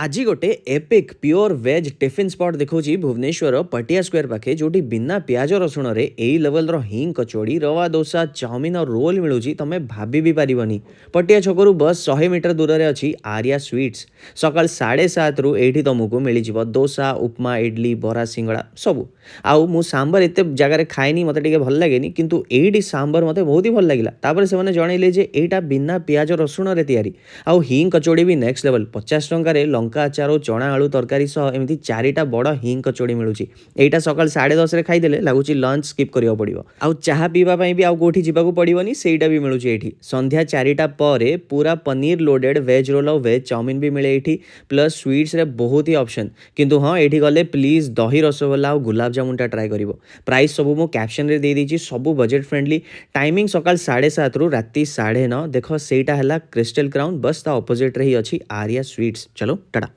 ଆଜି ଗୋଟେ epic pure veg tiffin spot ଦେଖାଉଛି ଭୁବନେଶ୍ୱର ପଟିଆ ସ୍କୋୟାର ପାଖେ, ଯୋଉଠି ବିନା ପିଆଜ ରସୁଣରେ ଏଇ ଲେଭେଲର ହିଙ୍ଗ କଚୋଡ଼ି, ରୱା ଦୋସା, ଚାଉମିନ ଆଉ ରୋଲ୍ ମିଳୁଛି, ତମେ ଭାବି ବି ପାରିବନି। ପଟିଆ ଛକରୁ ବସ୍ 100 ମିଟର ଦୂରରେ ଅଛି ଆର୍ୟା ସୁଇଟ୍ସ। ସକାଳ 7:30ରୁ ଏଇଠି ତମକୁ ମିଳିଯିବ ଦୋସା, ଉପମା, ଇଡଲି, ବରା, ସିଙ୍ଗଡ଼ା ସବୁ। ଆଉ ମୁଁ ସାମ୍ବର ଏତେ ଜାଗାରେ ଖାଏନି, ମୋତେ ଟିକେ ଭଲ ଲାଗେନି, କିନ୍ତୁ ଏଇଠି ସାମ୍ବର ମୋତେ ବହୁତ ହି ଭଲ ଲାଗିଲା। ତାପରେ ସେମାନେ ଜଣେଇଲେ ଯେ ଏଇଟା ବିନା ପିଆଜ ରସୁଣରେ ତିଆରି। ଆଉ ହିଙ୍ଗ କଚୋଡ଼ି ବି ନେକ୍ସଟ ଲେଭେଲ। 50 ଟଙ୍କାରେ ଲଙ୍କା ଆଚାର ଓ ଚଣା ଆଳୁ ତରକାରୀ ସହ ଏମିତି ଚାରିଟା ବଡ଼ ହିଙ୍ଗ କଚୋଡ଼ି ମିଳୁଛି। ଏଇଟା ସକାଳ 10:30ରେ ଖାଇଦେଲେ ଲାଗୁଛି ଲଞ୍ଚ ସ୍କିପ୍ କରିବାକୁ ପଡ଼ିବ। ଆଉ ଚାହା ପିଇବା ପାଇଁ ବି ଆଉ କୋଉଠି ଯିବାକୁ ପଡ଼ିବନି, ସେଇଟା ବି ମିଳୁଛି ଏଇଠି। ସନ୍ଧ୍ୟା 4ଟା ପରେ ପୁରା ପନିର ଲୋଡେଡ୍ ଭେଜ୍ ରୋଲ୍ ଆଉ ଭେଜ୍ ଚାଉମିନ ବି ମିଳେ ଏଇଠି। ପ୍ଲସ୍ ସୁଇଟ୍ସରେ ବହୁତ ହି ଅପସନ୍। କିନ୍ତୁ ହଁ, ଏଇଠି ଗଲେ ପ୍ଲିଜ୍ ଦହି ରସଗୋଲା ଆଉ ଗୁଲାବଜାମୁନଟା ଟ୍ରାଏ କରିବ। ପ୍ରାଇସ୍ ସବୁ ମୁଁ କ୍ୟାପସନ୍ରେ ଦେଇଦେଇଛି, ସବୁ ବଜେଟ୍ ଫ୍ରେଣ୍ଡଲି। ଟାଇମିଂ ସକାଳ 7:30ରୁ ରାତି 9:30। ଦେଖ, ସେଇଟା ହେଲା କ୍ରିଷ୍ଟାଲ କ୍ରାଉନ୍, ବସ୍ ତା ଅପୋଜିଟ୍ରେ ହିଁ ଅଛି ଆର୍ୟା ସୁଇଟ୍ସ। ଚଲୋ, ଟାଟା।